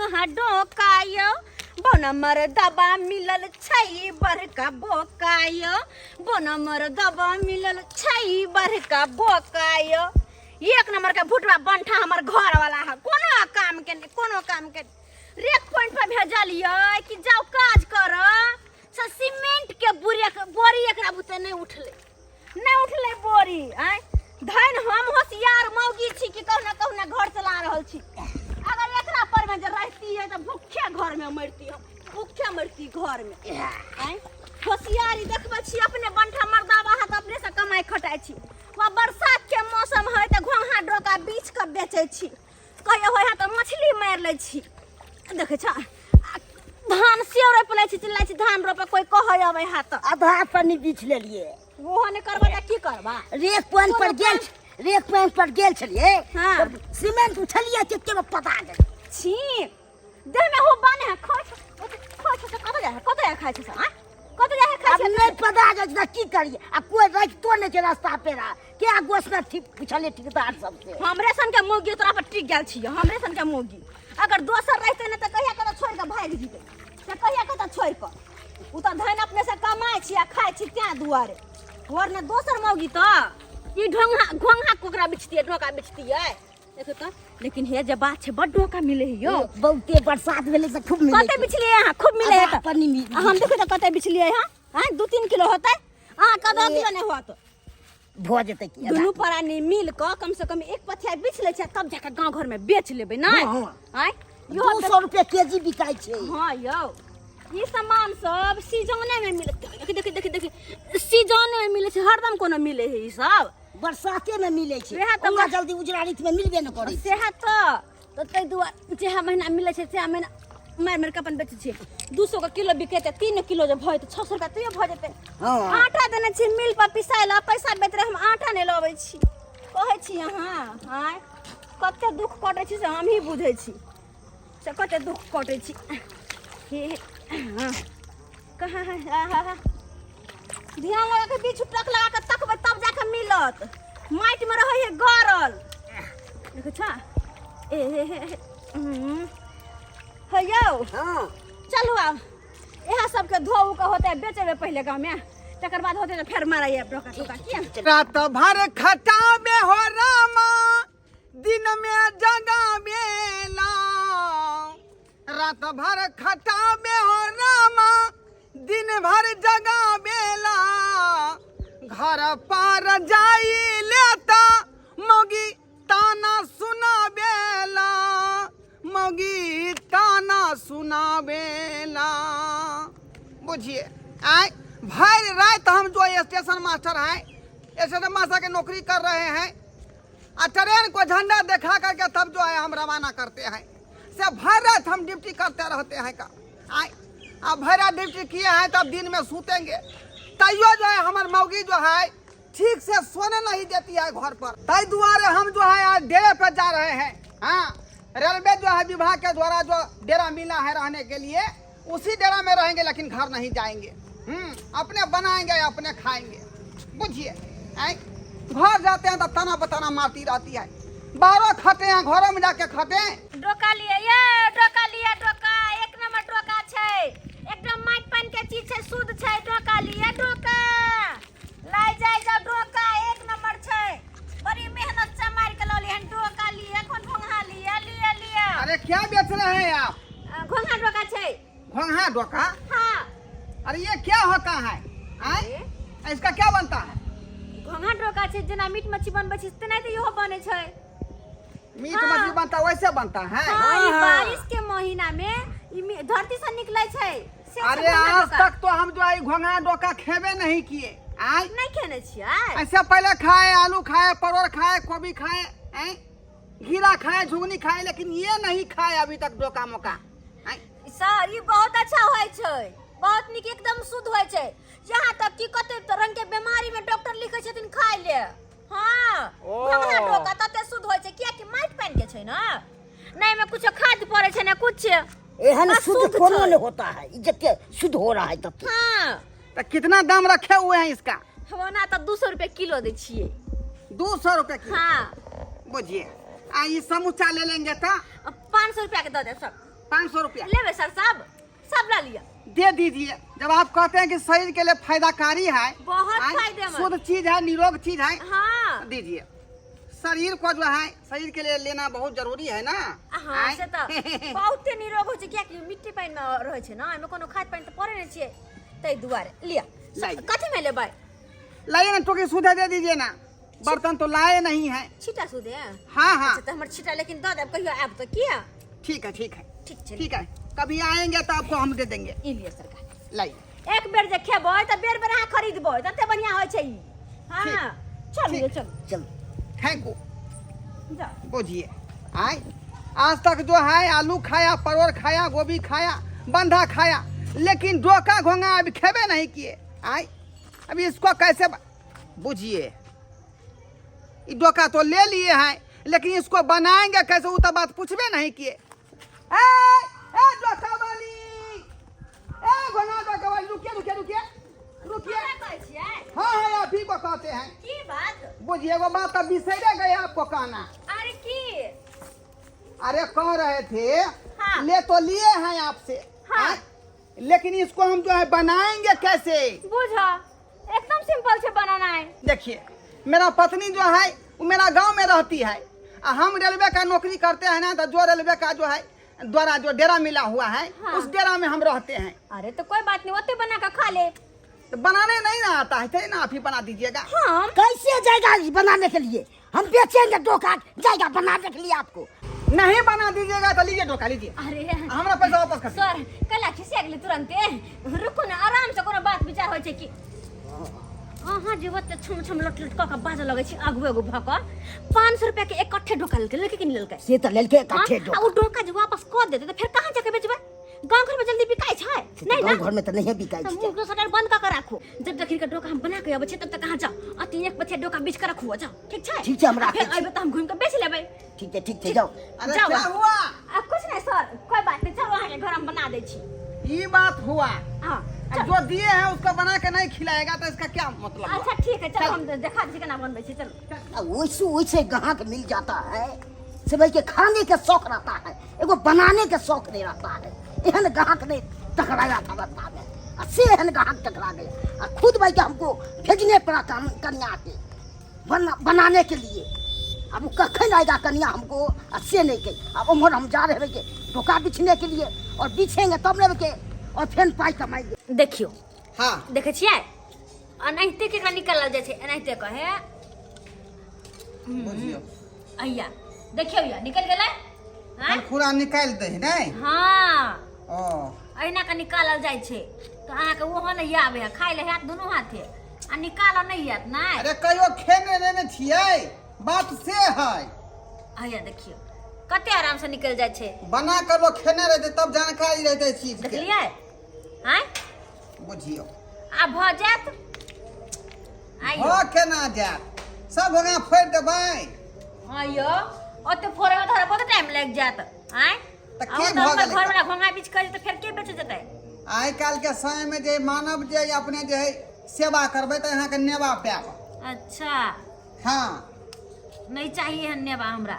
घोंघा डोका यौ, बन मरदबा मिलल छै बड़का बोका यौ, बन मरदबा मिलल छै बड़का बोका यौ। एक नंबर के भुटवा बंठा हमर घर वाला है, कोनो काम के नहीं, कोनो काम के नहीं। रेक पॉइंट पर भेजलियै कि जाओ काज कर, से सीमेंट के बोरी बोरी एकरा बुते नहीं उठले, नहीं उठले बोरी। आय धन हम होशियार मौगी छी कि कहुना कहुना घर चला रहल छी। अगर एकरा पर में जे रहती है तऽ भूखे घर में मरती हम, भूखे मरती घर में। आय होशियारी देखबै छी अपने बंठा मर्दाबा हाथ अपने से कमाई खटाइ छी। वा बरसात के मौसम है तऽ घोंघा डोका बीछ कऽ बेचै छी, कहियो होइ है तऽ मछली मारि लै छी। देखै छ धान सेहो रोपि लै छी, चिल्लाइ छी धान रोपे, कोई कहै अबै है तऽ आधा पन्नी बीछ लेलिए। ओहो नहि करबा तऽ की करबा? रेक पॉइंट पर गेल, रेक पॉइंट पर गेल छलिए। हाँ। तब सीमेंट उछलिए के पता गेल छी देह में हो बने है, खाइ छै, खाइ छै, कतऽ जाइ है, कतऽ जाइ खाइ छै सब, आँय? कतऽ जाइ है खाइ अब छै? नहीं पता जाइ छै तऽ की करिए, आ कोई रखतो नहीं छै रास्ता पेरा के गोस में ठीक पूछलिए ठेकेदार सबसे। हमरे सन के मौगी तोरा पर टिक गेल छियै, हमरे सन के मौगी अगर दोसर रहते ने तऽ कहिया कतऽ छोड़ि कऽ भागि जेतै, से कहिया कतऽ छोड़ि कऽ। ओ तऽ धन अपने से कमाइ छी आ खाइ छी तें दुआरे, वरना दोसर मौगी तऽ ई ढोंगा घोंघा कोकरा बिछतियै, ढोका बिछतियै। देखो तऽ, लेकिन हे जे बात छै, बड ढोका मिले है यौ। बहुते बरसात भेलै तऽ खूब मिले। कते बिछलियै अहाँ? खूब मिले है आधा तऽ। पन्नी मिल- आ हम देखो तऽ कते बिछलियै अहाँ? आँय, 2-3 किलो होतै? अहाँ कदो किलो नहि होत। भऽ जेतै की? दुनू प्राणी मिल कऽ कम से कम एक पथिया बिछ लै छै, तब जाके गाँव घर में बेच लेबै ने। हाँ, हाँ। आँय, इहो 200 रुपया केजी बिकाइ छै। हाँ यौ, ई सामान सब सीजने में मिलत। देखी देखी देखी देखी, सीजने में मिलै छै, हरदम कोनो मिले है ई सब? बरसाते में मिलै छै। वएह तऽ ओना जल्दी उजरा रीत में मिलबे न करै छै। सएह तऽ ताहि दुआरे जएह महीना मिलै छै सएह महीना मारि मारि कऽ अपन बेचै छियै। 200 के किलो बिकेतै, 3 किलो जे भऽ जेतै 600 रुपया तैयो भऽ जेतै। हाँ। आटा देने छी मिल पर पिसाइ लए, पैसा बेच रहे, हम आटा नहि लबै छी। कहै छी अहाँ, आँय कते दुख कटै छी से हमही बुझै छी, से कते दुख कटै छी। हे, हाँ। कहाँ है? आ, हा, हा। ध्यान लगा के बीच टक लगा के तकबै तब जाके मिलत। माटि में रहै है गरल। देखै छा? ए, हे, हे, हे। हे यौ। हाँ। चलू आब। इएह सबके धोउ के होतै, बेचेबै पहिले गाँव में, तकर बाद होतै तऽ फेर मारैया डोका टोका किया? रात भर खटाबे हो रामा, दिन में जगाबेला। रात भर खटाबे हो रामा, दिन भर जगाबेला। घर पार जाई लेता मौगी ताना सुनाबेला, मौगी ताना सुनाबेला। बुझिए आए भर रात हम जो स्टेशन मास्टर हैं, स्टेशन मास्टर के नौकरी कर रहे हैं, आ ट्रेन को झंडा देखा करके तब जो है हम रवाना करते हैं। से भर रात हम ड्यूटी करते रहते हैं का आए, आ भर रात ड्यूटी किए हैं तब दिन में सूतेंगे, तैयो जो है हमार मौगी जो है ठीक से सोने नहीं देती है घर पर। तै दुआरे हम जो है आज डेरे पर जा रहे हैं। हाँ, रेलवे जो है विभाग के द्वारा जो डेरा मिला है रहने के लिए, उसी डेरा में रहेंगे, लेकिन घर नहीं जाएंगे। अपने बनाएंगे अपने खाएंगे। बुझिए आए, घर जाते हैं तो तना बताना मारती रहती है। बाहरों खटे हैं, घरों में जाके खटे हैं। डोका लिए ये, डोका लिए डोका, एक नंबर डोका छै, एकदम माटि पानि के चीज छै, शुद्ध छै। डोका लिए डोका, लाइ जाय जाओ डोका एक नंबर छै, बड़ी मेहनत से मारि के लौली हन। डोका लिए कोन घोंघा लिए लिए लिए। अरे क्या बेच रहे हैं आप? घोंघा डोका छै। घोंघा डोका? हाँ। अरे ये क्या होता है? आय? ए? इसका क्या बनता है? घोंघा डोका छै, जेना मीट मछली बनबै छी तेनाहिते इहो बनै छै। मीट हाँ। मछली बनता वैसे बनता है? हाँ, ई हाँ। बारिश के महीना में ई धरती से निकले छै। से अरे घोंघा आज डोका। तक तो हम जो है घोंघा डोका खेबे नहीं किए। आय? नहीं खेने छियै? ऐसे पहले खाए, आलू खाए, परोड़ खाए, गोभी खाए, आय? घीरा खाए, झुगनी खाए, लेकिन ये नहीं खाए अभी तक डोका मोका। आय? सर ई बहुत अच्छा होय छै, बहुत नीक, एकदम शुद्ध होय छै। यहाँ तक कि कते रंग के बीमारी में डॉक्टर लिखे छथिन खाय ले। हाँ, ओ। घोंघा डोका तते शुद्ध होय छै, कियाकि माटि पानि के छै ना, नहीं में कुछ खाद पड़े छै ना कुछ। एहन बस शुद्ध शुद्ध कोनो छै। नहीं होता है, ई जते शुद्ध हो रहा है तते। हाँ। तो कितना दाम रखे हुए हैं इसका? हम ओना तो 200 रुपए किलो दै छियै। 200 रुपए किलो? हाँ। बुझिए, आ ई समूचा ले लेंगे तो? 500 रुपया के दऽ देब सब। 500 रुपया लेबै सर सब सब ला लिअ। दे दीजिए। जब आप कहते हैं कि शरीर के लिए फायदाकारी है, बहुत आय, फायदेमंद। शुद्ध चीज है, निरोग चीज है, हाँ दीजिए। शरीर को जो है, शरीर के लिए लेना बहुत जरूरी है ना। हाँ आय। से तऽ बहुते निरोग होइ छै, कियाकि मिट्टी पानि मे रहै छै ना, एहिमे कोनो खाद पानि तऽ पड़ै नहि छियै, ताहि दुआरे लिअ। लाइए। कथी मे लेबै? लाइए ना, टोकरी सुधा दे दीजिए ना, बर्तन तो लाए नहीं है। छिटा सुधे? हाँ हाँ। अच्छा, तऽ हमर छिटा लेकिन दऽ देब कहियो आयब तऽ, किया? ठीक है, ठीक है। ठीक छै। ठीक है, कभी आएंगे तो आपको हम दे देंगे। ई लिअ सरकार। लाइए। एक बेर जे खेबै तऽ बेर बेर अहाँ खरीदबै, तते बढ़िआँ होइ छै ई। हाँ चलू चलू। चल। Thank you. जाओ। बुझिए, आए आज तक जो है आलू खाया, परोड़ खाया, गोभी खाया, बंधा खाया, लेकिन डोका घोंगा अभी खेबे नहीं किए। आए अभी इसको कैसे बुझिए, ये डोका तो ले लिए हैं, लेकिन इसको बनाएंगे कैसे, वो तो बात पूछबे नहीं किए। ए ए डोका वाली, ए घोंगा डोका वाली, रुकिए रुकिए रुकिए रुकिए। हमरा कहै छियै? हाँ हाँ, आप ही को कहते हैं। की बात? बुझिए, वो बात अब बिसरे गए आपको कहना। अरे की? अरे कह रहे थे, हाँ। ले तो लिए हैं आपसे, हाँ। हाँ? लेकिन इसको हम जो है बनाएंगे कैसे? बुझा, एकदम सिंपल से बनाना है। देखिए, मेरा पत्नी जो है वो मेरा गांव में रहती है, आ हम रेलवे का नौकरी करते हैं ना, तो जो रेलवे का जो है द्वारा जो डेरा मिला हुआ है, हाँ। उस डेरा में हम रहते हैं। अरे तो कोई बात नहीं, ओते बना के खा ले। तो बनाने नहीं ना आता है, चलिए ना आप ही बना दीजिएगा। हम कैसे जाएगा ये बनाने के लिए? हम बेचेंगे डोका, जाएगा बनाने के लिए आपको? नहीं बना दीजिएगा तो लीजिए डोका लीजिए, अरे हमारा पैसा वापस कर दीजिए। सर कला खिसिया गेलै तुरंते, रुकू ने आराम से, कोनो बात विचार होइ छै कि अहाँ जे ओते छम छम लट लट कऽ के बाजऽ लगै छी आगू आगू भऽ कऽ। 500 रुपया के इकट्ठे डोका लेलकै, लेलकै कि नहि लेलकै? से तऽ लेलकै इकट्ठे हाँ? आ डोका। ओ डोका जे वापस कऽ देतै तऽ फेर कहाँ जाके बेचबै? गाँव घर में जल्दी बिकाइ छै नहीं ना? गाँव घर में तऽ नहिए बिकाइ तऽ छै। मुँह के शटर बंद कऽ के राखू। जब तक हिनकर डोका हम बना के अबै छी तब तक अहाँ जाउ, अति एक पछे डोका बीछ के रखू, जाउ। ठीक छै? ठीक छै, हम आ राखै फेर छी। अयबै तऽ हम घुमि के बेच लेबै। ठीक छै, ठीक छै, जाउ। अरे जाओ। क्या हुआ? आ कुछ नहीं सर, कोई बात नहीं, चलो अहाँके घर हम बना दै छी। ये बात हुआ? हाँ। अब जो दिए हैं उसको बना के नहीं खिलाएगा तो इसका क्या मतलब हुआ? अच्छा ठीक है, चलो हम देखा दै छी केना बनबै छी, चलो। आ वैसे वैसे ग्राहक मिल जाता है से भाई के खाने के शौक रहता है, एगो बनाने के शौक नहीं रहता है। एहन ग्राहक नहीं टकराया था रास्ता में, आ से एहन ग्राहक टकरा गया, आ खुद भाई के हमको भेजने पड़ा कन्या के बनाने के लिए। अब वो कखन आएगा कन्या हमको, आ से नहीं के अब उम्र हम जा रहे हैं के डोका बिछने के लिए, और बिछेंगे तब ने के और फिर पाई कमाएंगे। देखियो। हाँ। देखै छियै एनाहिते केकरा निकालल जाइ छै, एनाहिते कहे। बुझियो। अइया देखियौ, या निकलि गेलै। आँय? खुरा निकालि दै है नहि? हाँ। ओ अहिना के निकालल जाइ छै, तऽ अहाँके ओहो नहि आबै है, खाइ लए हैत दुनू हाथे आ निकालऽ नहि आयत नहि। अरे कहियो खेने लेने छियै, बात से है। अइया देखियौ कते आराम से निकलि जाइ छै। बना कर लोग खेने रहते तब जानकारी रहते चीज के। देखलियै? आँय? बुझियो। आब भऽ जायत। आइयो। भऽ केना जायत, सब ओना फोड़ि देबै। आइयो ओते फोड़े में तोरा बहुत टाइम लागि जायत। आँय? तऽ आ की ओ तऽ भऽ हमर गेलै? घर वाला घोंघा बीछ कऽ जेतै, फेर के बेच जेतै? आइ काल्हि के समय में जे मानव जे अपने जे है सेवा करबै तऽ अहाँके नेवा पायब। अच्छा। हाँ। नहीं चाहिए है नेवा हमरा।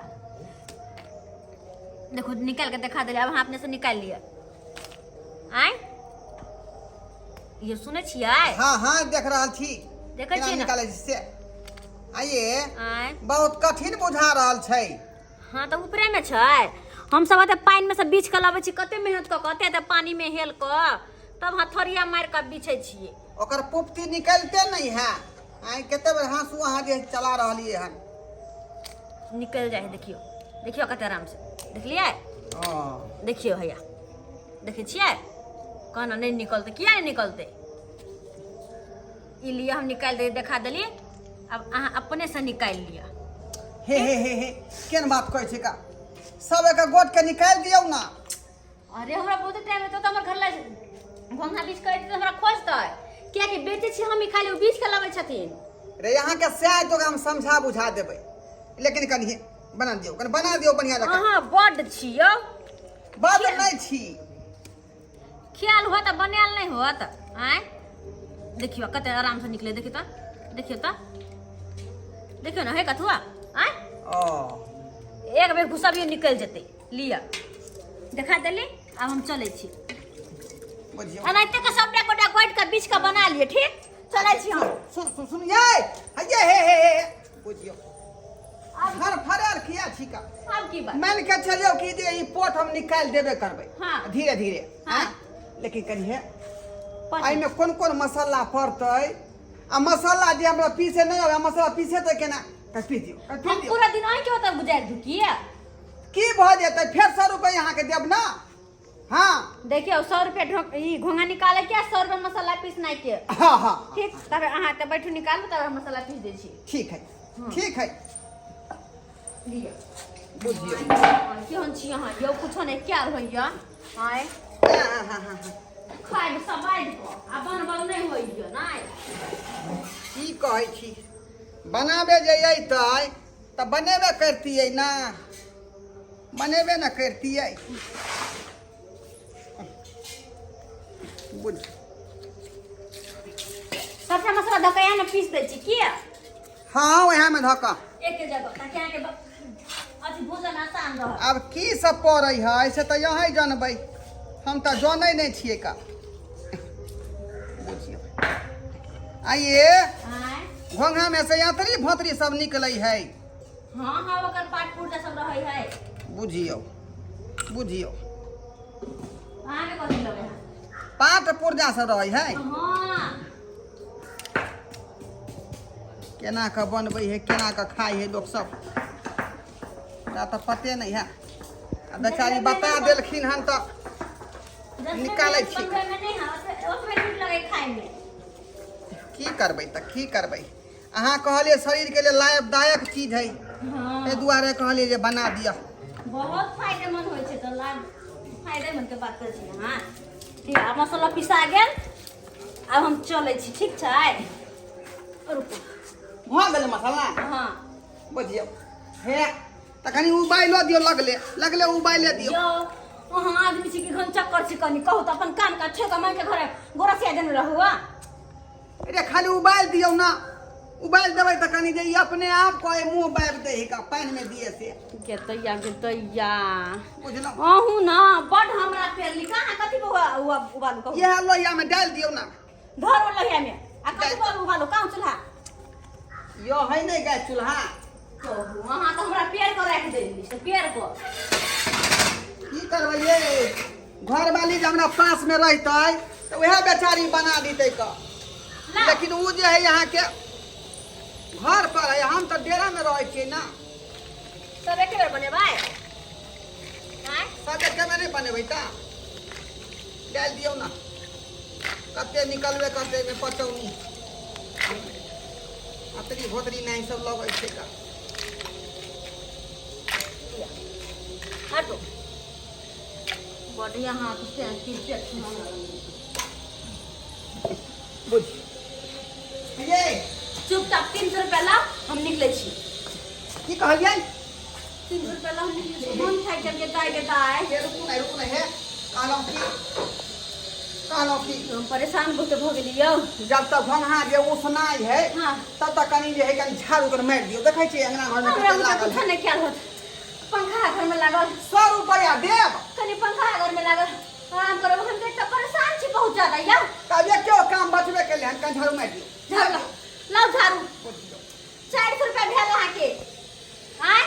देखो निकाल के देखा देले, अब अहाँ अपने से निकाल लिअ। आँय ये सुनै छियै? हाँ हाँ, देख रहल छी। देखै केना छियै ने? निकालै छी से आइए। आँय? बहुत कठिन बुझा रहल छै। हाँ तऽ ऊपरे मे छै, हम सब ओते पानि मे से बीछ के लबै छी, कते मेहनत कऽ के, ओते ओते पानि मे हेल कऽ तब हथौड़िया मारि कऽ बीछै छियै। ओकर पुप्ती निकलते नहीं है। आइ कते बेर हाँसू अहाँ जे चला रहलियै हन। निकलि जाइ है, देखियौ देखियौ कते आराम से देखलियै? ओ देखियौ हैया देखै छियै, कहना नहि निकलतै, किया नहि निकलतै? ई लिअ, हम निकालि दे देखा देली, अब अहाँ अपने से निकालि लिअ। हे हे हे हे, केहन बात कहै छै का, सब एक गोट के निकालि दियौ ना। अरे हमरा बहुत टाइम हेतौ तऽ हमर घर लए घोंघा बीछ के अयतै तऽ हमरा खोजतै, कियाकि बेचै छी हम ही खाली, ओ बीछ के लबै छथिन। रे अहाँके सएह तो हम समझा बुझा देबै, लेकिन कनि बना दियौ, कनि बना दियौ बढ़िआँ जकाँ। अहाँ बड्ड छी यौ। बड्ड नहि छी। ख्याल होत आ बनायल नहि होत। आँय देखियौ कते आराम से निकले, देखियौ तऽ, देखियौ तऽ, देखियौ ने हे कथुआ। आँय? ओ एक बेर घुसबियौ निकलि जेतै। लिअ देखा देली। आब हम चलै छी। बुझियौ। एनाहिते के सबटा गोटा गोटि के बीछ के बना लिअ, ठीक? चलै छी हम। सुन सुन सुन, ये ये हे हे हे, बुझियौ घर फरल किया छिका। आब की बात? मान के चलियौ कि जे ई पोट हम निकालि देबे करबै। हाँ। धीरे धीरे। हाँ। लेकिन कनि हे, एहिमे कोन कोन मसाला पड़तै आ मसाला जे हमरा पीसे नहि आबै, मसाला पीसेतै केना? कनि पीस दियौ, कनि पीस हम दियौ। पूरा दिन अहीं के ओतऽ गुजारि दू किया? की भऽ जेतै? फेर 100 रुपैआ अहाँके देब ने। हाँ। देखियौ, 100 रुपया ढोक ई घोंघा निकाले के, 100 रुपया मसाला पीसनाइ के। हाँ हाँ। ठीक, तब अहाँ तऽ बैठू, निकालू, तब हम मसाला पीस दै छी। ठीक है, ठीक है। लिअ। बुझियौ। केहन छी अहाँ यौ? कुछो नहि कयल होइया। आँय? हाँ हाँ हाँ हाँ। खाय सब आबि कऽ आ बनबल नहि होइया नहि। की कहै छी, बनाबे जे अयतै तऽ बनेबे करतियै ना, बनेबे ने करतियै। बुझ। सबटा मसाला धऽ कऽ इएह ने पीस दै छी किया? हाँ, उएहमे धऽ कऽ। एके जगह, ताकि अहाँके अथी भोजन आसान रहत। आब की सब पड़ै है से तऽ अहीं जानबै, हम तऽ जानै नहि छियै का। बुझियौ आइए। आँय? घोंघामे से यात्री भोतरी सब निकलै है। हाँ हाँ, ओकर पाट पुर्जा सब रहै है। बुझियौ, बुझियौ। अहाँके कथी लगै है? पाट पुर्जा सब रहै है। हाँ। केना कऽ बनबै है, केना कऽ खाइ है लोक सब, हमरा तऽ पते नहि है। आ बेचारी बता देलखिन हन तऽ जतबे निकालै मेहनत छी। बनबैमे नहि है ओतबे नीक लगै खायमे। की करबै तऽ की करबै? अहाँ कहलियै शरीरके लिए लाभदायक चीज है। हाँ। एहि दुआरे कहलियै जे बना दिअ। बहुत फायदेमंद होइ छै तऽ लाभ फायदेमंद के बात करै छी अहाँ। ठीक, आब मसाला पिसा गेल, आब हम चलै छी, ठीक छै? रुकू। भऽ गेलै मसाला? हाँ। बुझियौ, हे तऽ कनि उबाइलो दियौ, लगले लगले उबाइले दियौ। यौ, अहाँ आदमी छी कि घन चक्कर छी? कनि कहू तऽ अपन काम काज छोड़ि कऽ मानि के घरे गोरसिया देने रहू आ। अरे खाली उबालि दियौ ना, उबालि देबै तऽ कनि जे ई अपने आप कहे मुँह बाबि दै है का पानिमे दिए से। गेतैया गेतैया। बुझलहुँ? अहूँ ना बड हमरा पेरली। कहाँ कथी बौआ उबालू कहू? इएह लोहियामे डालि दियौ ना। धरो लोहिया में आ कथी बौआ उबालू? कहाँ चूल्हा? यो है नहि गैस चूल्हा। कहू अहाँ तऽ हमरा पेड़ पर राखि देली से पेड़ पर। की करबै ये, घरवाली जे हमरा पासमे रहितै तऽ उएह बेचारी बना दितै कऽ। ला। लेकिन ओ जे है अहाँके घर पर है, हम तऽ डेरामे रहै छियै ना। सब एके बेर बनेबै? आँय? सब एके बेर नहि बनेबै तऽ डालि दियौ ना, कते निकलबे करतै एहिमे पचौनी अतरी भोतरी नहि सब लगै छै तऽ। हटो, बढ़िया हाथ से क्रिकेट। बुझ ये। चुपचाप 300 रुपया लाउ, हम निकलै छी। की कहलियै? 300 रुपया लाउ, हम निकलै छी। मन थाकि गेल के दाय के दाय। हे रुकू नहि, रुकू नहि। हे कहलहुँ की, कहलहुँ की? हम परेशान बहुत भऽ गेली यौ। जब तक घोंघा जे उसनाइ है तब तक कनि जे है कनि झाड़ू कर मारि दियौ। देखै छियै अंगना घरमे हमरा कते बुते लागल कुछो है। नहि कयल होत, पंखा घरमे लागल। 100 रुपैआ देब। कनि पंखा घरमे लागल, आराम करब। हम तऽ एकटा परेशान छी बहुत ज्यादा यौ। तब एके काम बचबे केलै हन, कनि झाड़ू मारि दियौ। झाड़ू लाउ, लाउ झाड़ू। बुझियौ। 400 रुपया भेल अहाँके। आँय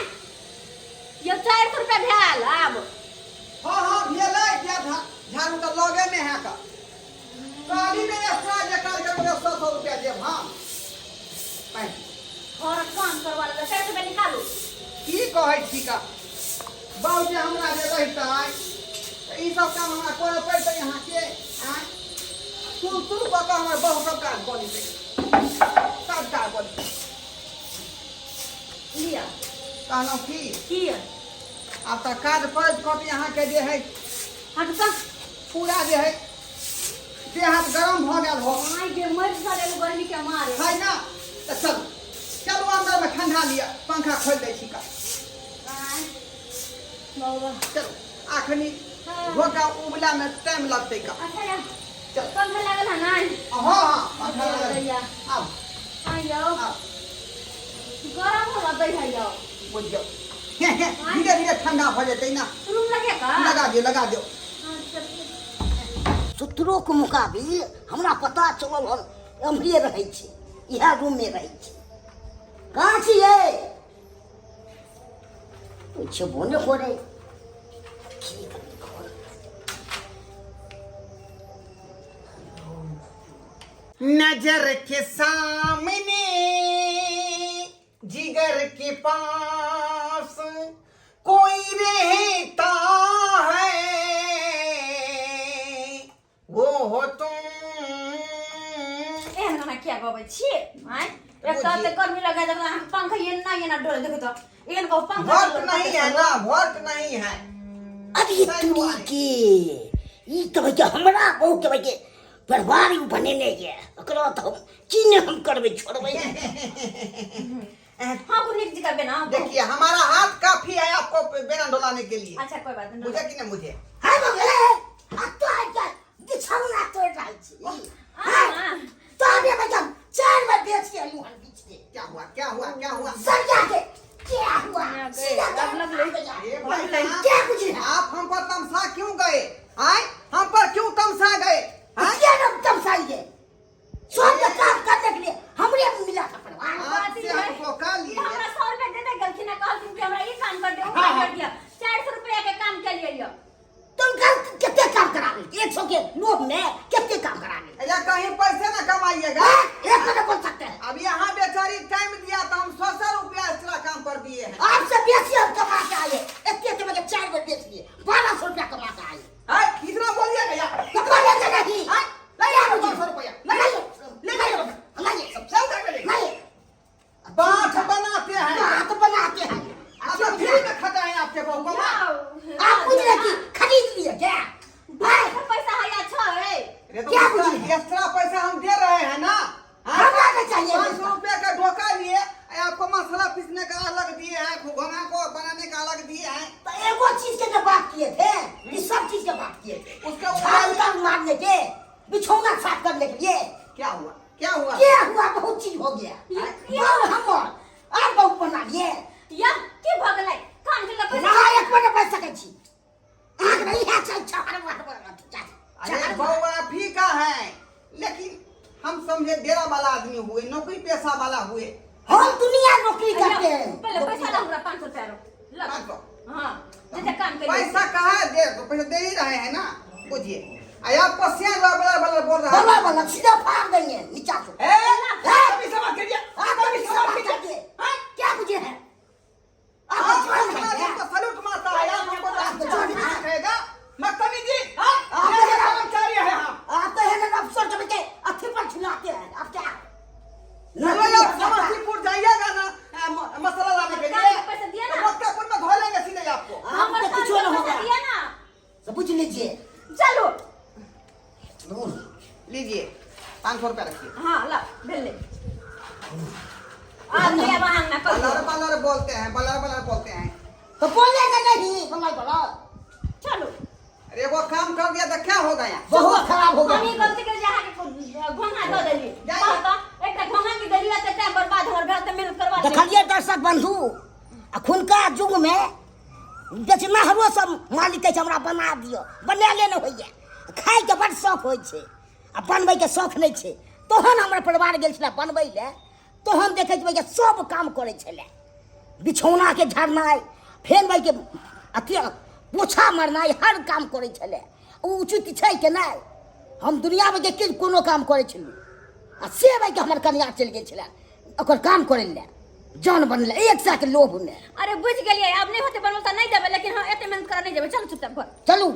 यौ, 400 रुपया भेल आब। हाँ हाँ, भेलै। किया झाड़ू तऽ लगे नहि है का। कहली ने एक्स्ट्रा जे काज करबै 100 100 रुपया देब हम। घर काम करवा लेबै। 400 रुपया निकालू। की कहै छी का, बाबू जे हमरा जे रहितै तऽ ई सब काम हमरा करऽ पड़तै अहाँके? आँय, सुन सुन कऽ कऽ हमर बहु सब काज कऽ लेतै, सब काज कऽ लेतै। लिअ। कहलहुँ की? की? आब तऽ काज करैत करैत अहाँके जे है हटू तऽ। पूरा जे है देह हाथ गरम भऽ गेल हो। आइ गे, मरि गेल गर्मी के मारे। है ना, तऽ चलू चलू, अन्दरमे ठंडा लिअ, पंखा खोलि दै छी का। आँय बाबा। चलू, अखनी धोखा उबलामे टाइम लगतै का। अच्छा या। चल। पंखा लागल है ना? हाँ हाँ, पंखा लागल है। भैया। आउ। आइ यौ। आउ। गरम हो लगै है यौ। बुझियौ, धीरे धीरे ठंडा भऽ जेतै ना। रूम लगे का लगा दियौ, लगा दियौ। अच्छा। सूत्रों के मुकाबिल हमरा पता चलल हन एम्हरे रहै छै, इएह रूम में रहै छै। कहाँ छियै? पुछबो नहि करै। की करी घर? नजर के सामने जिगर के पास कोई रहता है, वो हो तुम। एहन गाना किया गबै छियै आँय? एक तऽ एते गर्मी लगा देलक अहाँके, पंखा एना एना डोले। देखू तऽ एहन कहू पंखा वोल्ट नहीं है ना, वोल्ट नहीं है। अभी तुरी के ई तऽ भैया हमरा बहुत भैया परिवार ई बनेने ये, ओकरा तऽ हम की नहि हम करबै, छोड़बै नहि। हाँ, नीक जी करबै ना। देखिए, हमारा हाथ काफी है आपको बेना डोलाने के लिए। अच्छा, कोई बात नहीं। मुझे कि नहीं मुझे? है बाबू, हे, आ तो आइ काल्हि बिछौना तोड़ि रहल छी। हाँ। तो हमे भैया 4 बेर बेच के एलहुँ हन बीच के। क्या हुआ, क्या हुआ, क्या हुआ? सरिया के क्या हुआ? हाँ, सीधा अब लग ले। ए भाई साहब, क्या कुछ है? आप हम पर तमसा क्यों गए? आए हम पर क्यों तमसा गए? आए? क्या नाम तमसाइए? सब के काम करने के लिए हमरे मिला था परिवार। आपसे हमको का लिए? हमरा 100 रुपया दे दे गेलखिन आ कहलखिन कि हमरा ई काम कर दे, उ काम कर दिया। 400 रुपया के काम के लिए यौ। तुम कल कितने काम करा रहे? 100 के लोभ में कितने काम करा रहे? या कहीं पैसे ना कमाइएगा। हाँ, एक तो नहीं बोल सकते हैं। अब यहाँ बेचारी टाइम दिया तो हम 100 रुपया एक्स्ट्रा काम कर दिए हैं। आपसे बेसी हम कमा के आए, इतने के मैंने 4 बार बेच लिए, 1200 रुपया कमा के आए। आए, इतना बोलिएगा यार? कमा लेते नहीं। आए, ले क्या जाओ मुझे? 200 रुपया। नहीं, ले नहीं, जाओ। नहीं, चल जाएगा ले। नहीं। बात बनाते हैं। बात बनाते हैं। आप तो फ्री में खाता है आपके बहू को। आप पूछ रहे कि खरीद लिए क्या? भाई, पैसा है अच्छा है। अरे तो क्या उसका बुझी? एक्स्ट्रा पैसा हम दे रहे हैं ना। हाँ? हमरा नहीं चाहिए। 500 रुपया का धोखा लिए, आपको मसाला पीसने का अलग दिए हैं, घोंघा को बनाने का अलग दिए हैं। तो एगो चीज के जो बात किए थे, ये सब चीज के बात किए थे। उसका झाड़ू उतारू मारने के, बिछौना साफ करने के लिए। क्या हुआ, क्या हुआ? क्या हुआ? बहुत चीज हो गया। बहु हम आप बहु बना लिए। या की भऽ गेलै? कान के लग ना एक मिनट बैठ सकै छी। आग नहीं है, चल, चल, हर बार, हर बार, चल, अरे चल। बहु आप ही का है, लेकिन हम समझे डेरा वाला आदमी हुए, नौकरी पेशा वाला हुए। हम दुनिया नौकरी करते हैं। पहले पैसा ला हमरा 500 रुपया रो। लग। 500? हाँ, जैसे काम करिए। पैसा कहाँ है? दे तो पैसा दे ही रहे हैं ना, बुझिए। अरे आपको सियान वाला वाला बोल रहा है। बोला बोला सीधा फाड़ देंगे नीचा से। ए, कभी सवाल करिए, आप कभी कभी सवाल सवाल करिए। करिए। हाँ? क्या बुझे है? आप आप जोड़ हमको है क्या? सैल्यूट मारता है, आप हमको आप जोड़ है। कहेगा बदतमीजी। हाँ? आप ये तो कर्मचारी है हम। आप तो है ना अफसर के बच्चे अथी पर झुलाते हैं। आप क्या? चलो आप समस्तीपुर जाइएगा ना, मसाला लाने के लिए। पैसा दिया ना। तो मक्कापुर में धो लेंगे सीधे आपको। आपको हमर कुछ नहीं पैसा होगा। दिया ना। तो पूछ लीजिए। चलो। लीजिए 500 रुपया रखिए। हाँ ला भेल ले। आ गया वहाँ ना कर। बलर बलर बोलते हैं, बलर बलर बोलते हैं। तो बोलेगा नहीं, बोला बोला। चलो। अरे वो काम कर दिया तो क्या हो गया? बहुत खराब हो गया। हम ही गलती कर जहाँ के घोंघा दऽ देली। जाइए। कहता, एकटा घोंघा के देली तऽ टाइम बर्बाद हमर भेल तऽ मेहनत करवा देली। देखलिए दर्शक बंधु, अखुनका युग में बेचनाहरो सब मालिक कहै छै हमरा बना दियौ, बनायले नहि होइए। खाइके बड़ शौक होइ छै आ बनबैके शौक नहि छै। तहन हमर परिवार गेल छलै बनबै लए, तहन देखै छियै जे सब काम करै छलै, बिछौनाके झाड़नाइ, फेर भाइके अथी पोछा मारनाइ, हर काम करै छलै। ओ उचित छै कि नहि? हम दुनियामे जे किछु कोनो काम करै छलहुँ आ से भाइके हमर कनिया चलि गेल छलै ओकर काम करै लए, जान बनलै एक सए के लोभमे। अरे बुझि गेलियै, आब नहि होतै बनबल तऽ नहि देबै, लेकिन हँ एते मेहनत करऽ नहि देबै। चलू चुपचाप घर चलू।